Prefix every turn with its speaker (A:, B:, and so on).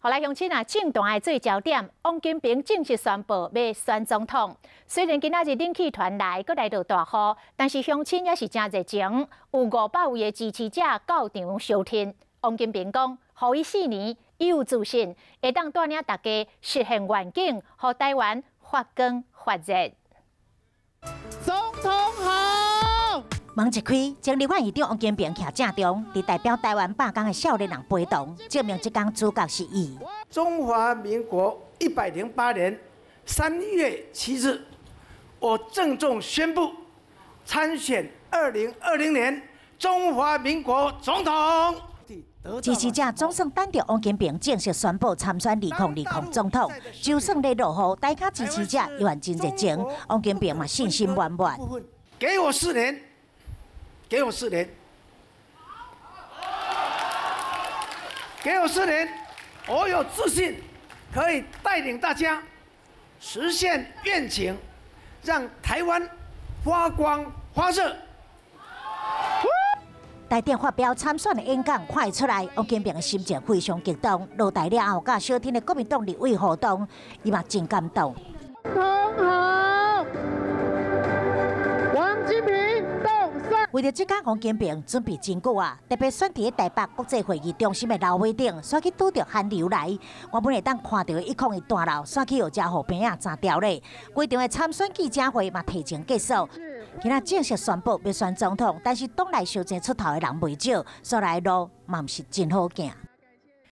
A: 予來鄉親啊，政壇的做焦點，王金平正式宣布欲選總統。雖然今仔日冷氣團來，閣來落大雨，但是鄉親也是誠熱情，有500位的支持者到場相挺。王金平講，予伊4年，伊有自信，會當帶領大家實現願景，予台灣發光發熱。
B: 總統好。
C: 門一開，前立法院長王金平徛正中，佇代表台灣罷工的少年人陪同，證明這工主角是伊。
D: 中華民國108年3月7日，我鄭重宣布參選2020年中華民國總統。
C: 支持者總算等著王金平正式宣布參選2020總統，就算咧落雨，大家支持者依然真熱情，王金平嘛信心滿滿。
D: 給我四年。給我四年，給我四年，我有自信可以帶領大家實現願景，讓台灣發光發熱。
C: 台頂發表參選的演講看會出來，王金平的心情非常激動。落台了後，佮小天的國民黨立委互動，伊嘛真感動。
B: 總統好，王金平。
C: 為著這工，王金平準備真久啊，特別選佇台北國際會議中心的樓尾頂，煞去拄著寒流來。原本會當看著101大樓，煞去予遮雨棚仔遮牢咧。規場的參選記者會嘛提前結束。今仔正式宣布欲選總統，但是黨內相爭出頭的人袂少，所來的路嘛毋是真好行。